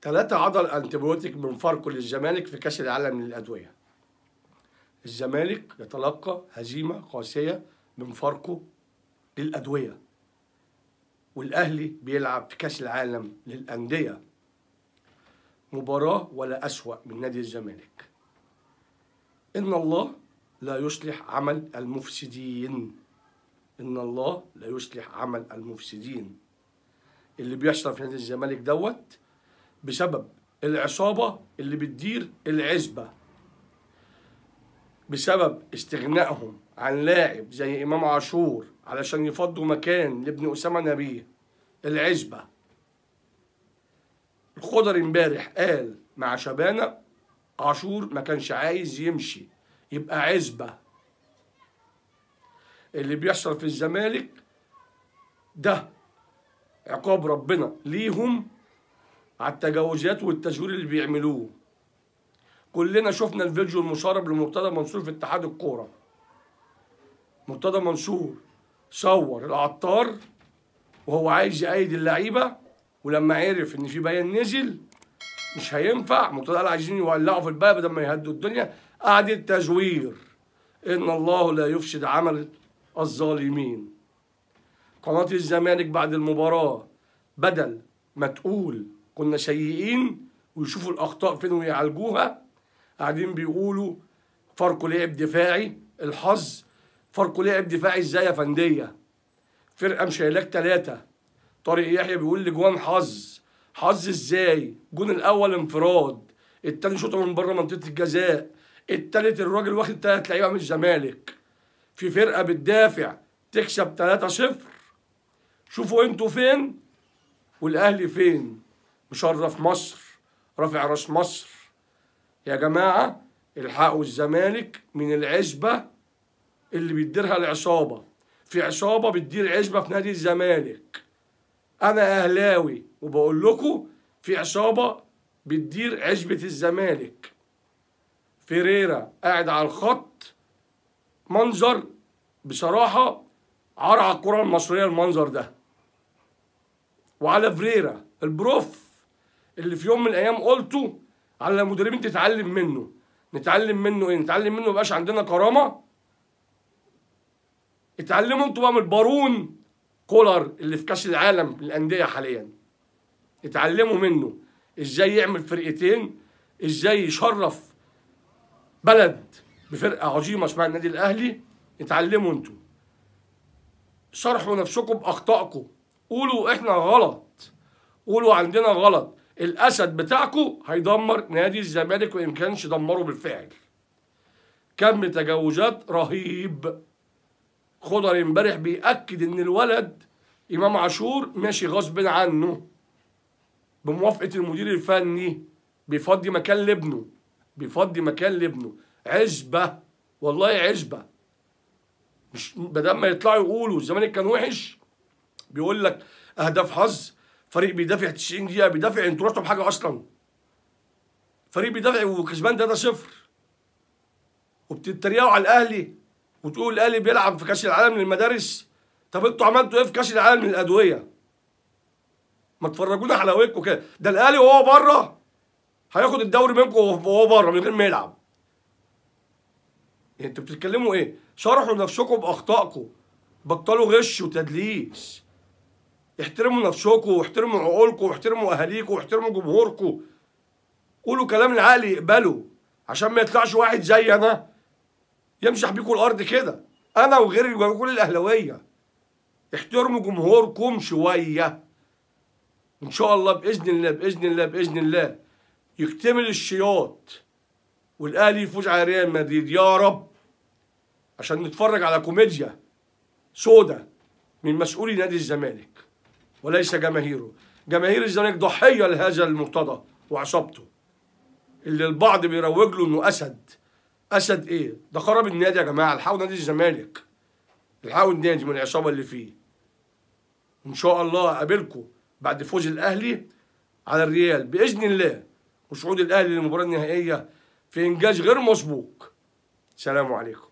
3 عضل antibiotic من فاركو للزمالك في كاس العالم للأدوية. الزمالك يتلقى هزيمة قاسية من فاركو للأدوية، والأهلي بيلعب في كاس العالم للأندية. مباراة ولا أسوأ من نادي الزمالك. إن الله لا يصلح عمل المفسدين. إن الله لا يصلح عمل المفسدين. اللي بيحصل في نادي الزمالك دوت بسبب العصابة اللي بتدير العزبة، بسبب استغنائهم عن لاعب زي إمام عاشور علشان يفضوا مكان لابن أسامة نبيه. العزبة. الخضر امبارح قال مع شبانة عاشور ما كانش عايز يمشي، يبقى عزبة. اللي بيحصل في الزمالك ده عقاب ربنا ليهم على التجاوزات والتزوير اللي بيعملوه. كلنا شفنا الفيديو المسرب لمرتضى منصور في اتحاد الكورة. مرتضى منصور صور العطار وهو عايز يأيد اللعيبة، ولما عرف ان في بيان نزل مش هينفع، مرتضى قال عايزين يولعوا في البلد بدل ما يهدوا الدنيا. قعدة تزوير. ان الله لا يفسد عمل الظالمين. قناة الزمالك بعد المباراة بدل ما تقول كنا سيئين ويشوفوا الأخطاء فين ويعالجوها، قاعدين بيقولوا فاركو لعب دفاعي. الحظ، فاركو لعب دفاعي ازاي يا فندية؟ فرقة مشايلاك 3. طارق يحيى بيقول لي جوان حظ. حظ ازاي؟ جون الأول انفراد، التاني شوطة من بره منطقة الجزاء، التالت الراجل واخد 3 لعيبة من الزمالك. في فرقة بتدافع تكسب 3-0. شوفوا انتوا فين والأهلي فين. مشرف مصر، رافع راس مصر. يا جماعة الحقوا الزمالك من العزبة اللي بيديرها العصابة. في عصابة بتدير عزبة في نادي الزمالك. أنا أهلاوي وبقول لكم في عصابة بتدير عزبة الزمالك. فيريرا قاعد على الخط، منظر بصراحة عار على الكرة المصرية المنظر ده. وعلى فيريرا البروف اللي في يوم من الايام قلته على المدربين تتعلم منه. نتعلم منه ايه؟ نتعلم منه ميبقاش عندنا كرامة؟ اتعلموا انتوا بقى من البارون كولر اللي في كاس العالم للاندية حاليا. اتعلموا منه ازاي يعمل فرقتين، ازاي يشرف بلد بفرقة عظيمة اسمها النادي الاهلي. اتعلموا انتوا. صرحوا نفسكم باخطائكم، قولوا احنا غلط، قولوا عندنا غلط. الاسد بتاعكم هيدمر نادي الزمالك وان كانش دمره بالفعل. كم تجاوزات رهيب. خضر امبارح بيأكد ان الولد امام عاشور ماشي غصب عنه بموافقة المدير الفني، بيفضي مكان لابنه، بيفضي مكان لابنه. عزبه والله عزبه. مش بدل ما يطلعوا يقولوا الزمالك كان وحش، بيقول لك اهداف حظ، فريق بيدافع 90 دقيقة بيدافع، انتوا رحتوا بحاجة أصلا؟ فريق بيدافع وكسبان 3-0 وبتتريقوا على الأهلي وتقولوا الأهلي بيلعب في كأس العالم للمدارس. طب انتوا عملتوا إيه في كأس العالم للأدوية؟ ما تفرجونا حلاوتكم كده. ده الأهلي وهو بره هياخد الدوري منكم وهو بره من غير ما يلعب. يعني انتوا بتتكلموا إيه؟ شرحوا نفسكم بأخطائكم، بطلوا غش وتدليس. احترموا نفسكم واحترموا عقولكم واحترموا اهاليكم واحترموا جمهوركم. قولوا كلام العقل يقبله عشان ما يطلعش واحد زي انا يمسح بيكم الارض كده، انا وغيري وكل الاهلاوية. احترموا جمهوركم شوية. ان شاء الله باذن الله باذن الله باذن الله يكتمل الشياط والاهلي يفوز على ريال مدريد يا رب، عشان نتفرج على كوميديا سودا من مسؤولي نادي الزمالك وليس جماهيره. جماهير الزمالك ضحية لهذا المرتضى وعصابته اللي البعض بيروج له انه اسد. اسد ايه؟ ده خرب النادي يا جماعة. الحقوا نادي الزمالك، الحقوا النادي من العصابة اللي فيه. ان شاء الله اقابلكم بعد فوز الاهلي على الريال باذن الله وصعود الاهلي للمباراة النهائية في انجاز غير مسبوق. سلام عليكم.